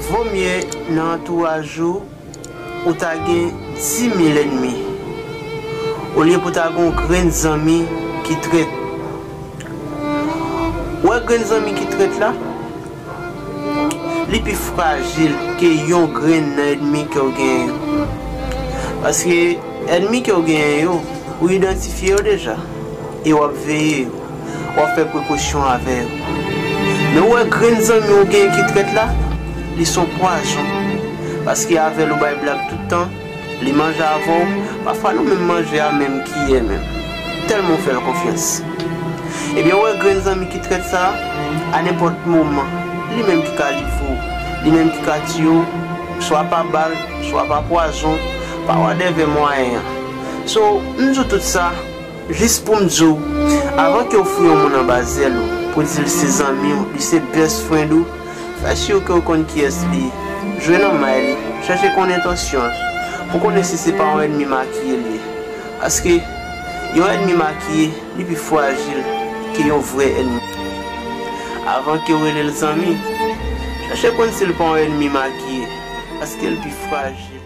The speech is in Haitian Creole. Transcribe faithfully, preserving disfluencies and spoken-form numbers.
Vomye nan antouraj ou, ou ta gen dis mil ènmi, olye pou ta gen yon grenn zanmi ki trèt. Ou wè grenn zanmi ki trèt la, li pi frajil ke yon grenn nan ènmi ke w genyen yo. Paske ènmi ke w genyen yo, ou idantifye yo deja, e w ap veye yo, w ap fè prekosyon avè yo. Men ou wè grenn zanmi w genyen ki trèt la, li se yon pwazon. Paske avè l ou bay blag tout tan, li manje avè w, pafwa nou menm manje a menm kiyè menm. Tèlman w fè l konfyans. Ebyen, ou wè grenn zanmi ki trèt sa a, a nenpòt moman, li menm ki ka livre w, li menm ki ka tiye w, swa pa bal, swa pa pwazon, pa whatever mwayen an. So, m di w tout sa, jis pou m di w, avan ke w foure yon moun anba zèl ou, pou di l se zanmi w, li se best friend ou, fè si ke w konn kiyès li ye. Jwe nan may li, chèche konn entansyon l, pou konnen si se pa yon ènmi makiye li ye. Paske yon ènmi makiye, li pi frajil ke yon vrè ènmi. Avan ke w rele l zanmi, chèche konn si l pa yon ènmi makiye, paske l pi frajil.